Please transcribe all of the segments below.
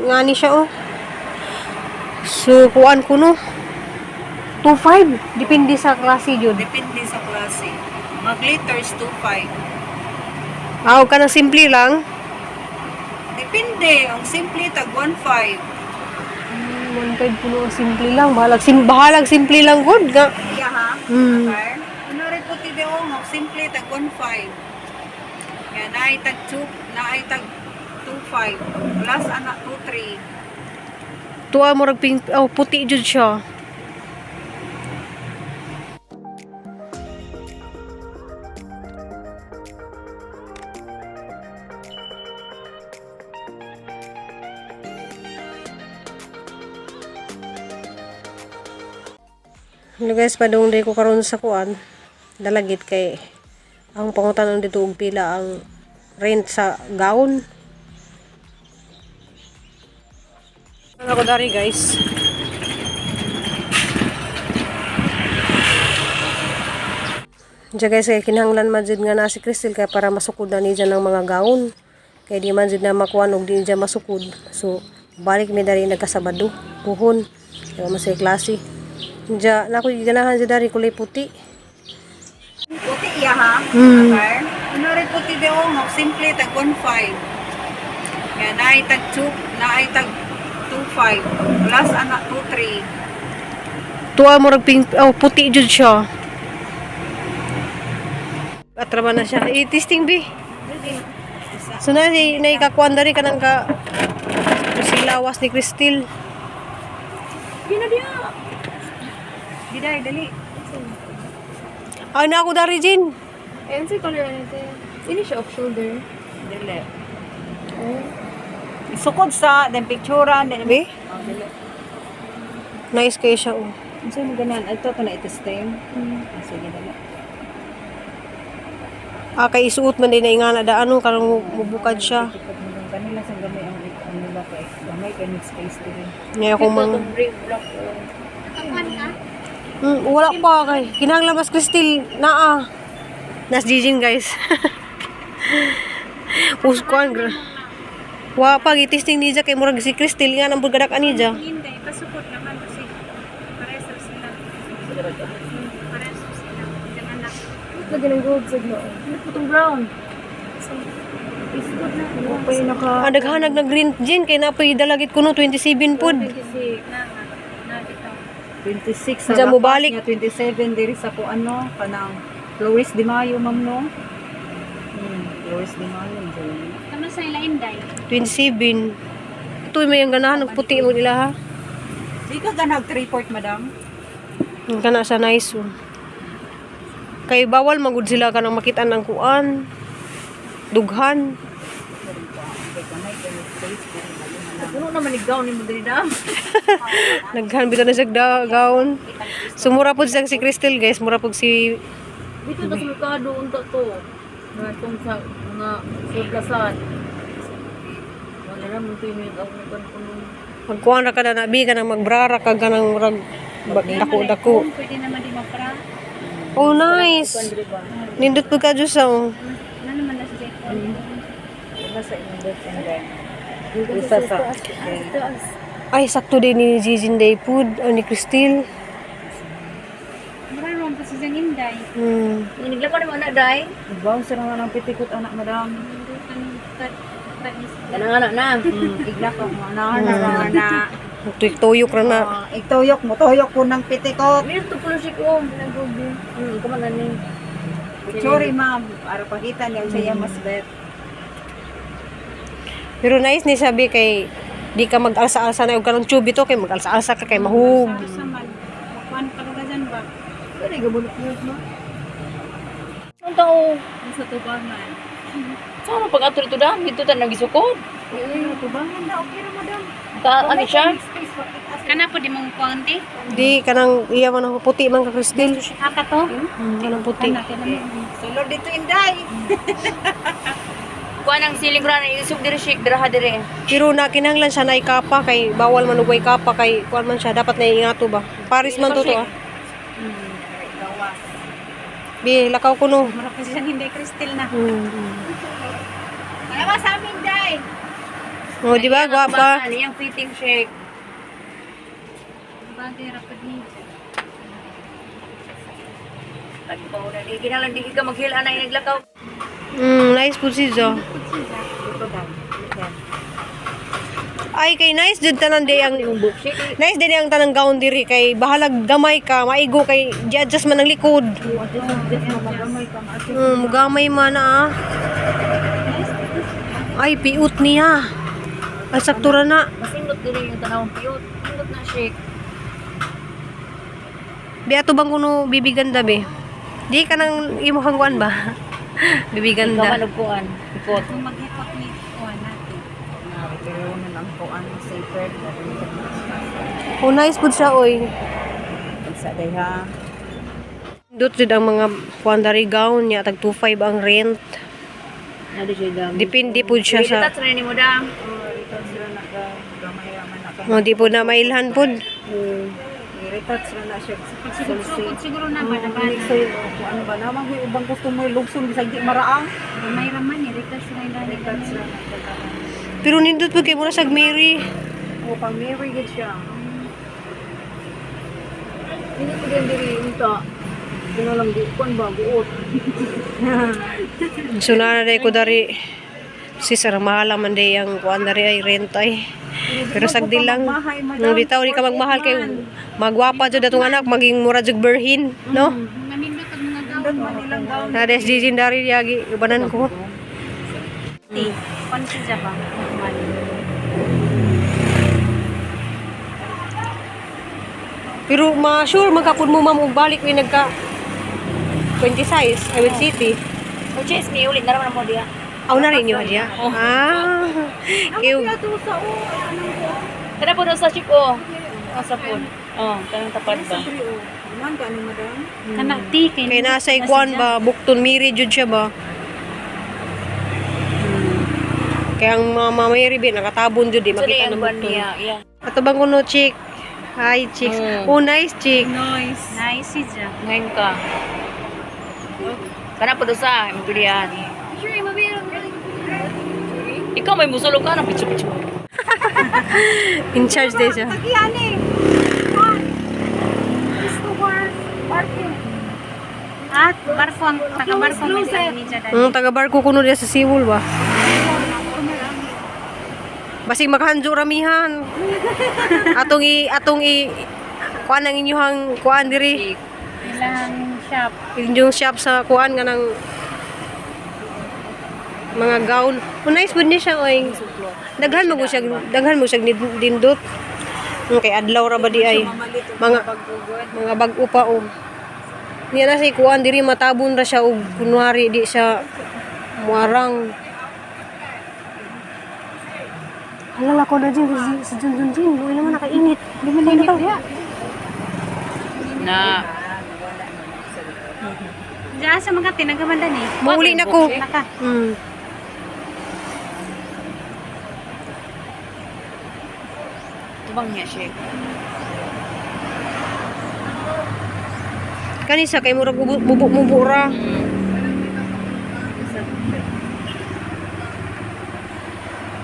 Ngani siya oh. So kuan ko no. 2.5 depende sa klase jud. Depende sa klase. Mga glitters, 2.5. Ah, og kanang simple lang. Depende. Ang simple, tag 1.5. 1.5 puno ang simple lang. Bahalag simple lang gud nga. Iya ha? Okay. Ano rin puti di oh, ang simple, tag 1.5. Yan, naay tag 2, naay tag 2.5. Last anak, 2.3. Tuwa murag pink, oh, puti jud siya. Hello guys, padung day ko karon sa kuan. Dalagit kay ang pangutanon dito og pila ang rent sa gown. Ano ko dari guys? Diyan guys, kay kinahanglan man jud nga na si Crystal kay para masukod na niya ng mga gown. Kay di man jud na makuan og di niya masukod. So, balik mi dari nagkasabado, puhon. Kay wa man say klase. Diya, na ako ganahan dyan dari kulay puti. Puti iya ha? Okay. Ano rin puti di oh, ang simple, tag 1.5. Yan, naay tag 2, naay tag 2.5. Last anak, 2.3. Tuwa murag pink, oh, puti jud siya. Atraba na siya. I-testing bi. So na si naikakuan dari kanang ka si lawas ni Crystal. Diday, dali. Ay na ako dari Jin. Ayan si color ano ito. Ini siya off shoulder. Dili. Isukod sa, then picturean, then... Bi? Oh, dili. Nice kayo siya oh. Ang sa'yo mo ganan, ito to na itesting. Ah, sige, dali. Ah, kay isuot man din na ingana da ano karong mubukad siya. Kanila sa gamay ang nila kay gamay kay need space diri. Nya ako mang Brave black. Oh. Wala pa kay kinahanglan mas Crystal naa. Nas Jijin guys. Uskuan gra. Wa pa gi-testing niya kay murag si Crystal nga nang burgadak ani niya. Hindi, pasukot naman kasi parehas ra sila. Parehas ra sila. Yung anak. Lagi ng gold sa ginoo. Ano po itong brown? Isgot na. Okay naka Ang daghanag na green gin kay napoy dalagit kuno 27 pod. 26. Na, na, bitaw. 26 sa Diyan mo lapas balik. niya, 27 diri sa ko ano kanang Flores de Mayo ma'am no. Flores de Mayo dyan. Tama sa ila Inday. 27. Ito may ang ganahan og puti mo nila ha. Di ka ganag 3/4 madam. Ang kana sa nice oh. Kay bawal magud sila kanang makita ng kuan. Dughan. Puno naman ni gown ni mo diri dam. Naghan bitaw na siya gown. So mura pod siya si Crystal guys, mura pod si Dito ta sa merkado unta to. Mga itong sa mga surplasan. Wala na mo tuyo yung ako nagkan kuno. magkuan ra ka na nabi ka nang magbrara ka ganang murag dako-dako. Pwede naman di mapra. Oh nice. Nindot pud ka Diyos oh. Ano naman na si Jacob. Wala sa indot and then isa sa Ay sakto din ni Jijin Day food o ni Crystal. Mura ron pa si Jang Inday. Nigla ko ni anak dai. Baw sa naman ang pitikot anak madam. Kanang anak na. Igla ko mo na na na. Tuyok ra na. Igtuyok mo tuyok ko ng pitikot. Meron to pulo siya ko. Kuman na ni. Sorry ma'am, para pakita niya sa iya mas bet. Pero nice ni sabi kay di ka mag-alsa-alsa na og kanang tube ito kay mag-alsa-alsa ka kay mahug. Sa man. Makuan ka lugar dyan ba? Pwede gabulok mo. Ang tao. Sa tubangan. Saan ang pag-ato dito dam? Dito ta nagisukod. Tubangan na okay ra madam. Ta ano siya? Kana po di mong kuan ti? Di kanang iya man ang puti man ka Crystal. Aka to? Kanang puti. Kana kay Sulod dito Inday. Kuan ang siling ra na isug diri shake dira ha diri. Pero na kinahanglan siya na ikapa kay bawal man ugway kapa kay kuan man siya dapat na ingato ba. Paris man to to ah. Bi lakaw ko no. Mura pa si Jang Inday Crystal na. Hmm. Wala ba sa amin, Day? Oh, di ba gwapa? Ano yung fitting check? Bagay ra pud ni. Tagpaw na di kinalang di ka maghila na inaglakaw. Nice po si Jo. Ay, kay nice jud tanan day ang nice din ang tanang gown diri kay bahalag gamay ka, maigo kay di-adjust man ang likod. Gamay man ah. Ay, piut niya. Ay, saktura na. Masindot diri yung tanawang piyot. Sindot na shake. Biato bang kuno bibiganda be? Di ka nang imo kang kuan ba? Bibiganda. Ikaw man kuan. Ikot. Kung maghipot ni kuan natin. Pero na lang ko ano safer. Oh, nice pud siya oy. Sa day ha. Dot jud ang mga kuan dari gown niya tag 25 ang rent. Nadi siya dami. Depende pud siya sa Touch na ni mo dam. Retouch ra na ka. Gamay ra man na ka. Oh, di po na mailhan pud. I-retouch ra na siya. Pagsugod siguro na ba na ba? Kung ano ba naman kung ubang customer lugson bisag di maraang. Gamay ra man ni retouch ra na ni. Retouch ra na ka. Pero nindot pud kay mura sag Mary. O pang Mary gid siya. Hindi ko din diri unta. Kuno lang di kuan ba buot. So na na ko dari si Sir mahala man day ang kuan dari ay rent ay. Pero sagdi lang. Nung bitaw di ka magmahal kay magwapa jud atong anak maging mura jud berhin, no? Manindot ang mga gown. Doon man ilang gown. Na des jijin dari yagi ubanan ko. Ti, kuan siya ba? Man. Pero ma-sure magkapud mo ma'am og balik ni nagka 20 size I would city. Uche mi ulit na raman mo diha. Aw na rin yun diya. Ah. Kayo Sa o anong ko. Kana po sa ship oh. Asa po. Oh, kanang tapat ba. Man ka ano madam? Kana ti kay kay nasa ikuan ba bukton miri jud siya ba. Kaya ang mga mama Mary bi nakatabon jud di So makita ang ng kuan bukton. niya. Yeah. Ato bang kuno chick? Hi chicks. Oh nice chick. Nice. Nice siya. Ngayon ka. Kana po sa imong pilihan. Sure, mabiro. Ikaw may musulog ka na pichu-pichu. In charge din siya. Tagian eh. Christopher Parking. At barko ang taga barko may ni siya dali. Ang taga barko kuno diya sa Siwol ba. Basig makahanjo ramihan. Atong i kuan ang inyuhang kuan diri. Ilang shop. Inyong shop sa kuan nga ng mga gown. Oh, nice pud niya siya oy. Daghan mo siya dindot. Okay, adlaw ra ba di ay mga mga bag-o pa oh. Niya na si kuan diri matabon ra siya og kunwari di siya muarang. Halala ko na din si Jun Jun Jun, buhay naman nakainit. Di man init ya. Na. Diyan sa mga tinagaman ni. Mauli na ko. Naka. Tubang niya siya. Kani sa kay murag mubo ra.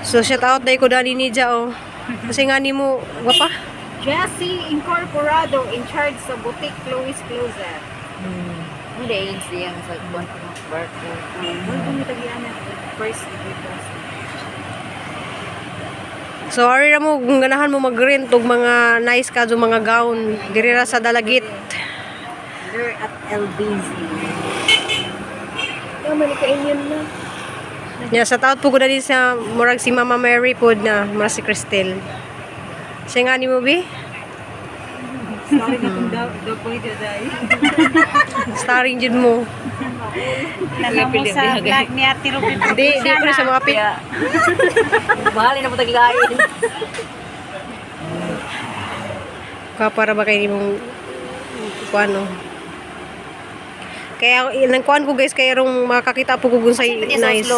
So shout out dai ko dani ni Ja oh. Kasi nga nimo gwapa. Jesse Incorporado in charge sa boutique Chloe's Closet. Ano dahil siya sa kuan barko. Ano kung tagian na first dito. So ari ra mo kung ganahan mo mag-rent og mga nice ka mga gown diri ra sa Dalagit. They're at LBZ. Yeah, shout out po ko dali sa murag si Mama Mary pod na murag si Cristel. Siya nga nimo bi? Sorry na kung daw po day. Starring jud mo. Tanaw mo sa vlog ni Ate Ruby. Di di ko sa mga pit. Mahal na po taglain. Ka para ba kay nimong kuan no. Kaya nang kuan ko guys kay rong makakita po ko kung say nice.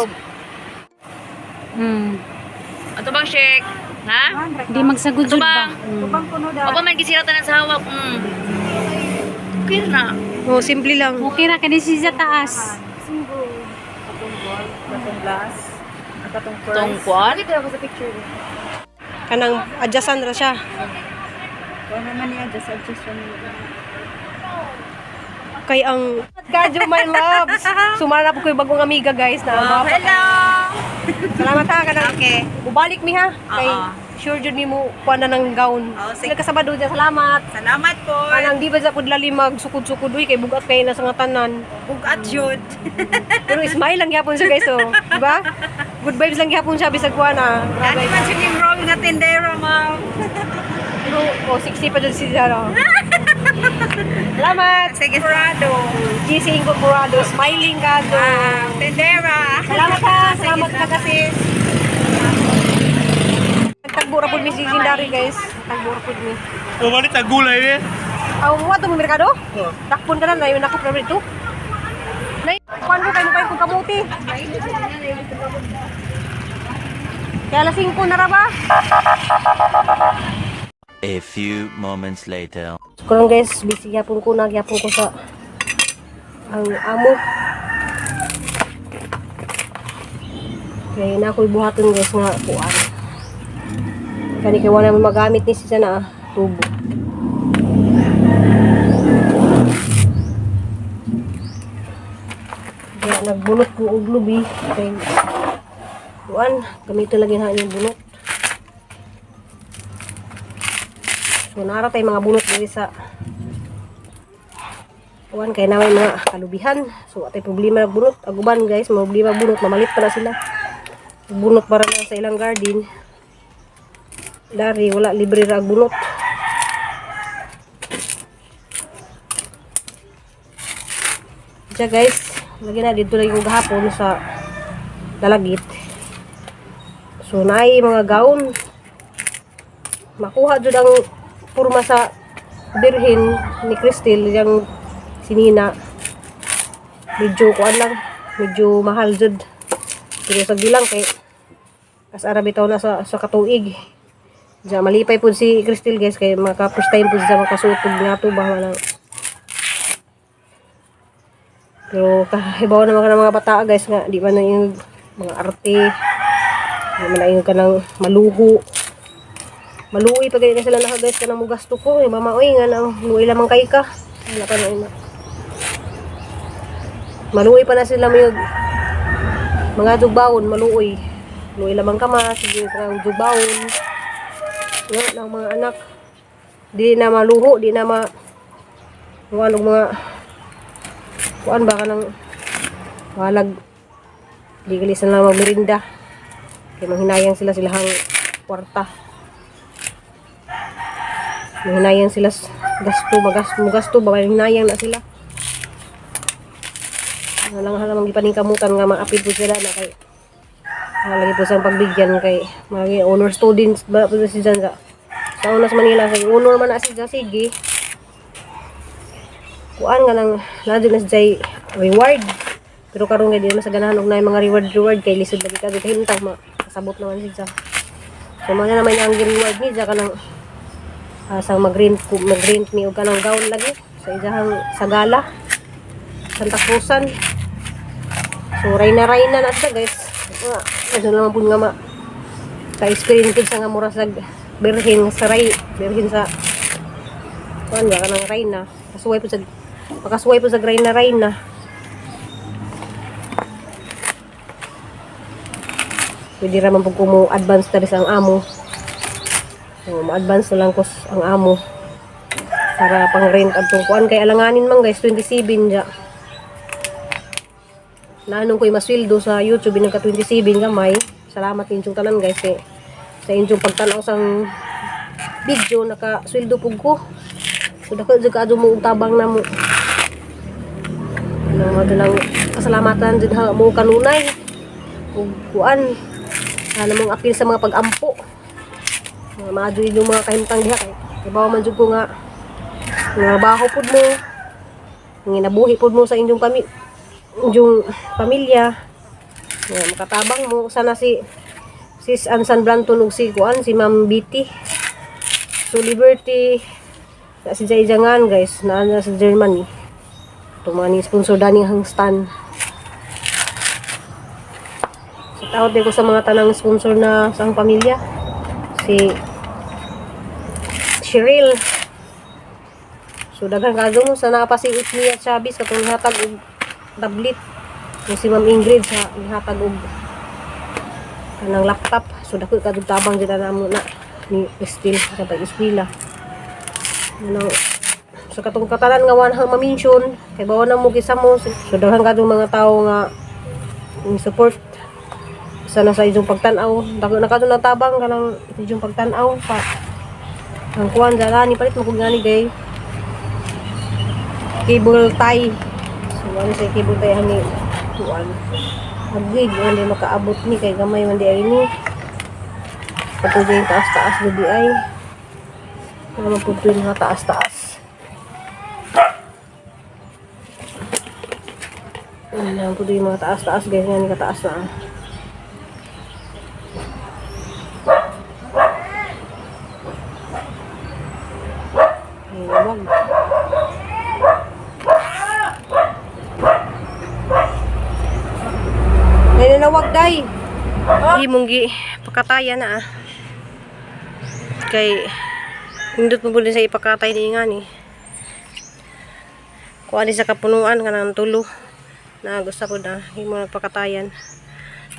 Ato bang shake? Ha? Di magsagod Ato jud ba? bang? Tubang kuno da. Opa man gisira tanan sa hawak. Okay na. Oh, simple lang. Okay ra kani siya taas. Atong gold, atong glass. Katong first. Tong kuan? Dito ako sa picture. Kanang adjustan ra siya. Wala naman niya, just adjust for me. Kay ang Kadyo, my loves. Sumara po ko yung bagong amiga, guys, na Wow, hello! Salamat ha kanang. Okay. Bubalik mi ha. Kay Oo. sure jud mi mo kuha na ng gown. Oo, sige. Nagkasabado dyan. Salamat. Salamat po. Kanang di ba sa pud lalim magsukod-sukod uy kay bugat kay na sa nga tanan. Bugat jud. Pero smile lang gyapon siya, guys, oh. Di ba? Good vibes lang gyapon siya bisag kuha na. Dani Grabe. man siya yung role nga tindera, ma'am. Pero oh, 60 pa dyan si Zara. Salamat. Sige, Sarado. GC Incorporado, smiling ka do. Wow, tindera. Salamat ha. Salamat ka kasi. Nagtagbo ra pud mi si Jindari, guys. Nagtagbo ra pud mi. Umalit ang gulay eh. Aw, mo ato mo merkado? Dakpon ka na na yun ako pero dito. Nay, kuan ko kay mo kay kamuti. Kaya alas 5 na ra ba? A few moments later. Karon guys, busy gyapon ko, nagyapon ko sa ang amo. Kaya na ako'y buhaton, guys, nga kuan. Kani kay wala man magamit ni siya na tubo. Kaya nagbunot ko og lubi kay kuan, gamiton lagi na yung bunot. So nara tay mga bunot diri sa kuan kay naway mga kalubihan. So atay problema ng bunot. Aguban, guys, mga problema bunot, mamalit pa na sila. Bunot para lang sa ilang garden. Dari wala, libre ra ang bunot. Diya guys, lagi na dito lagi ko gahapon sa Dalagit. So naay mga gown, makuha jud ang purma sa birhin ni Cristel yang sinina, medyo kuan lang, medyo mahal jud, pero sa bilang kay as ara bitaw na sa katuig. Diya malipay pud si Cristel, guys, kay maka first time pud siya makasuot og nato ba wala. Pero kahibaw naman ka ng mga bata, guys, nga di ba na yung mga arte, di man na yung kanang maluho. Maluoy pag ganyan sila naka, guys, kanang mugasto ko eh, mama oy, nga nang luoy lamang kay ka, wala pa na ina. Maluoy pa na sila may mga dugbawon, maluoy luoy lamang ka ma, sige ka dugbawon nga ng mga anak, di na maluho, di na ma kung anong mga kuan ba ka ng walag, di galisan lang magmerinda kay manghinayang sila silahang kwarta. Manghinayang sila gasto, magasto, magasto ba manghinayang na sila. Wala lang halamang gipaningkamutan nga maapid po sila na kay wala lagi po siyang pagbigyan kay mga honor students ba po si dyan sa una sa Manila, kay honor man na siya, sige kuan nga lang na na si Jay reward. Pero karon kay di naman sa ganahan og naay mga reward reward kay lisod lagi ka kahimtang makasabot naman siya. So mga naman ang reward ni siya kanang asang mag-rent ko, mag-rent mi og kanang gown lagi sa iyahang sa gala Santa Cruzan. So rayna rayna na siya, guys. Nga ano naman pud nga ma ka-experience pud sa nga mura sa birhen sa ray birhen sa kuan ba kanang rayna, kasuway pud sa makasuway pud sa rayna rayna. Pwede ra man pud ko mo advance na sa ang amo. So, ma-advance na lang ko ang amo para pang rent adtong kuan kay alanganin man, guys, 27 ja. Naanong ko'y masweldo sa YouTube nagka 27 gamay. Salamat inyong tanan, guys, kay sa inyong pagtanaw sang video naka sweldo pug ko. So dako jud kaadto mo og tabang na mo. Ano mo lang kasalamatan jud ha mo kanunay ug kuan ana mong apil sa mga pag-ampo. Mga maadyo yung mga kahimtang diha kay ibaw man jud ko nga trabaho pud mo, nginabuhi pud mo sa inyong inyong pamilya nga makatabang mo. Sana si Sis Ansan Blanton ug si kuan si Ma'am Betty so Liberty na si Jay Jangan, guys, na na sa Germany. Itong mga ni sponsor dani ang stan. So Shout out din ko sa mga tanang sponsor na sa ang pamilya. Si Cheryl. So daghan kayo mo sa naa pa si Itnia Chavez katong hatag og tablet. Yung si Ma'am Ingrid sa gihatag og kanang laptop. So dako kadtong tabang jud na namo na ni Cristel sa pag-eskwela. Ano, so katong katalan nga wala hang ma-mention kay bawa na mo gisa mo. So daghan kadtong mga tawo nga ni support sana sa inyong pagtan-aw. Dako na kadto na tabang kanang inyong pagtan-aw sa ang kuan dala ni palit mo kog ngani gay cable tie. So ano sa cable tie hani kuan. Agig man di makaabot ni kay gamay man di ay ni. Patuloy yung taas-taas di ay. Wala man pud yung mga taas-taas. Ano na pud yung mga taas-taas guys, nga ni kataas na. Ah. Ay, wag. Ay, nanawag, day. Di mong gi pakataya na ah. Kay indot mo din sa ipakatay ni nga ni. Kuha ni sa kapunuan kanang tulo. Na gusto ko na himo na pakatayan.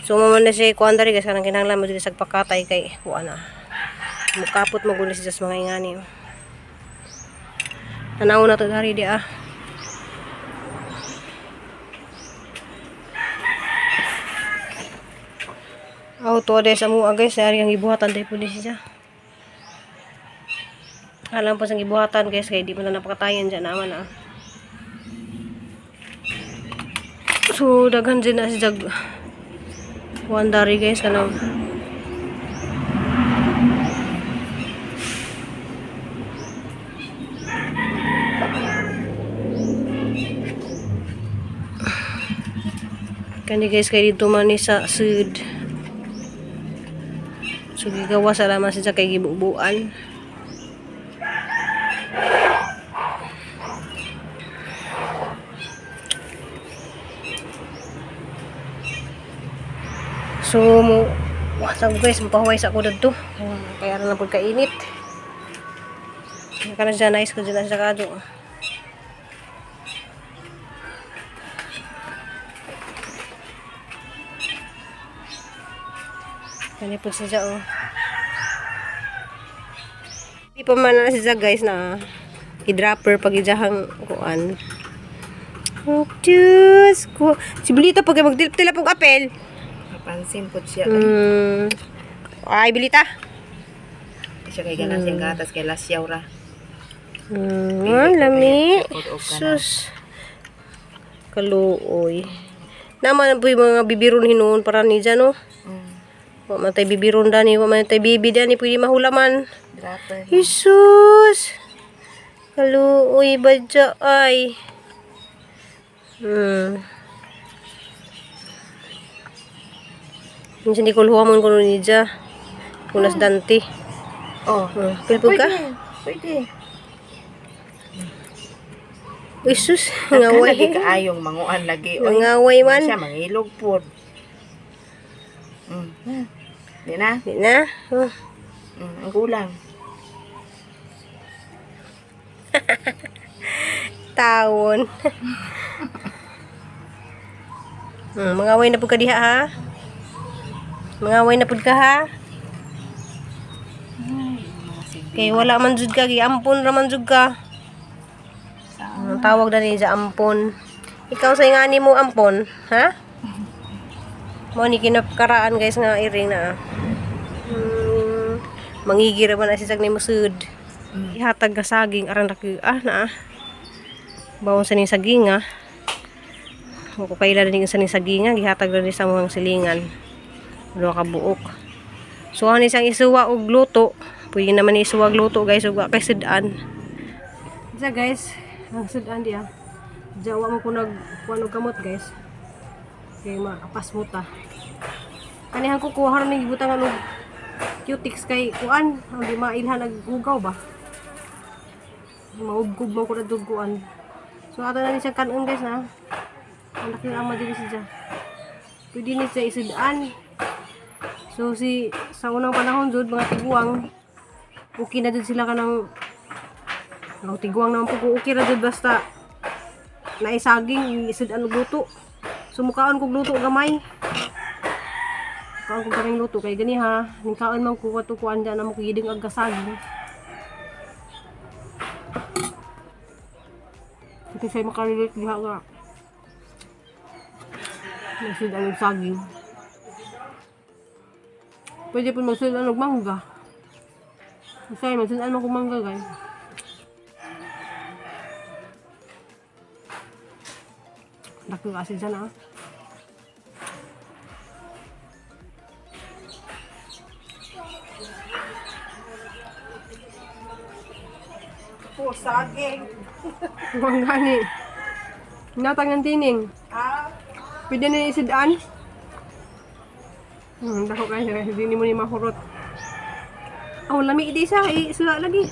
So mo man na siya kuan diri guys kanang kinahanglan mo diri sa pakatay kay kuha na. Mukapot mo gud siya sa mga ingani. Tanaw na to dari di ah. Aw to sa mua guys, ari ang gibuhatan dai pud ni siya. Alam po sa gibuhatan guys kay di man na napakatayan dyan naman ah. So daghan din na si Jag kuan dari guys kanang kani guys kay dito man ni sa sud. So gigawa sa laman siya kay gibubuan. So mo wah sa guys, mapahuway sa ako dadto. Kaya ra na pud kainit. Kana siya nice ko dyan sa kadto. Kani po siya oh. Di pa man na siya guys na i-dropper pag ijahang kuan. Oh, Diyos ko. Si Bilita pag magdilip-tilap og apel. Kapansin po siya. Ay, Bilita. Siya kay ganan siyang gatas kay lasyaw ra. Lami. Sus. Kaluoy. Naman po yung mga bibiron hinuon para ni dyan, no? Wa man tay bibiron dani, wa man tay bibi dani, pwede mahulaman. Dropper. Jesus! Kaluoy ba dya ay? Minsan di ko luha mo kuno ni dya. Kunas dante. Oh. Pilpog ka? Pwede. Jesus, Lagi ngaway. kaayong manguan lagi. Oy. Ngaway man. Siya mangilog pod. Di na. Di na. Oh. Ang kulang. Tawon. Mangaway na pud ka diha ha. Mangaway na pud ka ha. Kay wala man jud ka giampon ra man jud ka. Ang tawag na niya ampon. Ikaw sa ingani mo ampon, ha? Mo ni kinapkaraan guys nga iring na. Mangigira ba na si sag nimo sud. Ihatag ka saging aran ra ah na ah. Bawon sa ning saging ah. Ko kaila ning sa ning saging ah, gihatag ra ni sa mga silingan. Duha ka buok. So ani siyang isuwa og luto. Pwede naman ni isuwa og luto guys ug wa kay sudan. Diya guys, ang sudan diya. Diya wa mo ko nag kuan og kamot guys. Kay maapas mo ta. Kanihan ko kuha ron gibutangan og cutix kay kuan, ang di mailhan naghugaw ba. Maubgob man ko na duguan. So ato na ni siya kanon guys na. Ang laki ang ama dili siya. Pwede ni siya isudan. So si sa unang panahon jud mga tiguang okay na jud sila kanang no, tiguang naman po ko okay ra jud basta naisaging isud ang luto. So mukaon kog luto gamay. Kaon kog kaming luto kay gani ha, ning kaon man ko kato kuan dyan na mo kigiding ag kasaging. Kasi sa'yo makarelate diha nga. Magsud ang saging. Pwede po magsud ang mangga. Kasi magsud ang mangga guys. Dako kasi dyan ah. Po, saging. Ang gani. Natang ng tining. Ah, Pwede na isidaan. Dako kayo. Hindi mo ni mahurot. Oh, lami di isa. Isula lagi.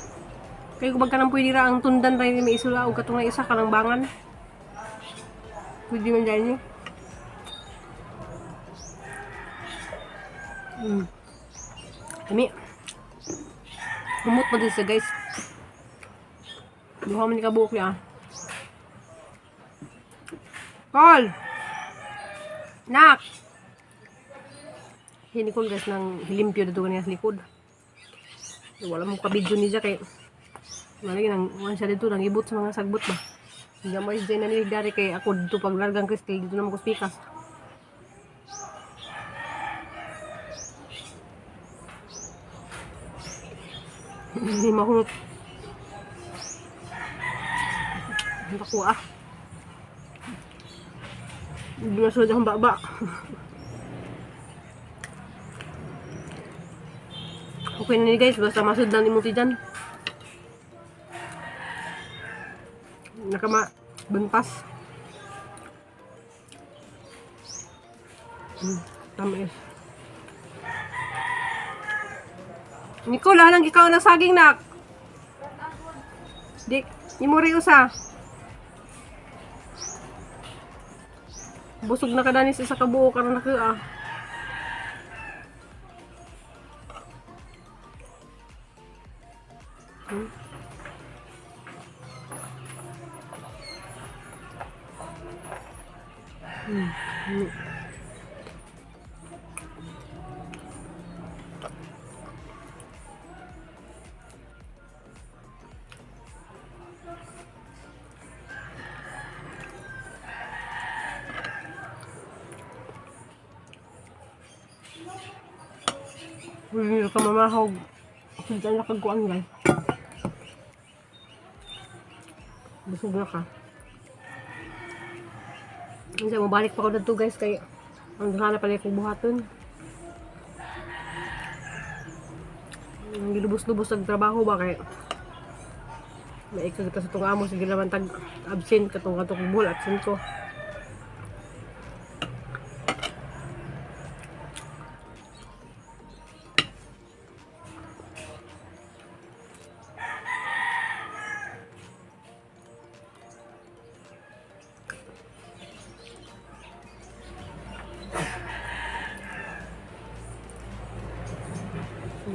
Kaya kung ka nang pwede ra ang tundan ra ni may isula o katong na isa ka ng bangan. Pwede man dyan niyo. Lami. Humot pa din siya guys. Duha man ni kabuok niya. Call! Nak! Hinikol guys ng hilimpyo dito niya sa likod. Wala mo kabidyo niya kay malagi nang wan siya dito nang ibot sa mga sagbot ba. Hindi mo is na nila dari kay ako dito pag largang Crystal dito na mo kuspikas. Hindi mahulot. Hindi ko ah. Hindi na sulod akong baba. Okay na ni guys, basta masud lang ni Muti dyan. Nakama buntas. Tamis. Nicole, halang ikaw ng saging nak. Di, imo rin usa. Busog na ka danis isa ka buo karon na ka ah. Hindi ka mamahog. Sundan na kagkuan guys. Busog na ka. Minsan, mabalik pa ko dito guys kay ang hanap pala kong buhaton. Ang gilubos-lubos ang trabaho ba kay maikag ta sa itong amo sige naman tag absent katong katong buhol absent ko.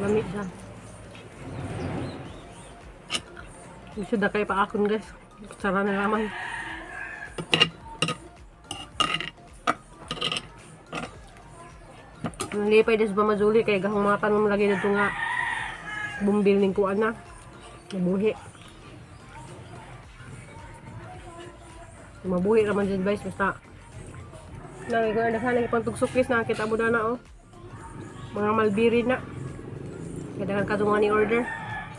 Lamig siya. Gusto na kayo paakon guys. Kutsara na lamay. Nalipay des ba mazuli kay gahong mga tanong lagi dito nga bumbil ning kuan na. Mabuhi. Mabuhi raman dyan guys basta nang ikaw na sana ipang tugsukis na kita mo na oh. Mga malbiri na. Kaya ka mga ni order.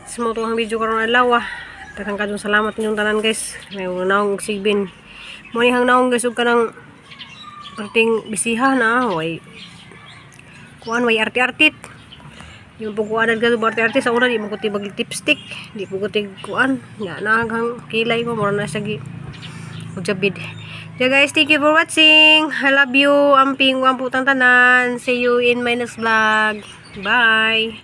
Sa mga tuwang video karon adlaw ah. Daghang kadtong salamat inyong tanan guys. May naong og sigbin. Mo ni hang naong guys ug kanang perting bisiha na way kuan way arti-artit. Yung pong kuanan ka arti-arti sa una di mo ko tibag lipstick, di po ko tig kuan. Nga na hang kilay ko mura na siya gi ujabid. Yeah guys, thank you for watching. I love you. Amping wampu tanan. See you in my next vlog. Bye.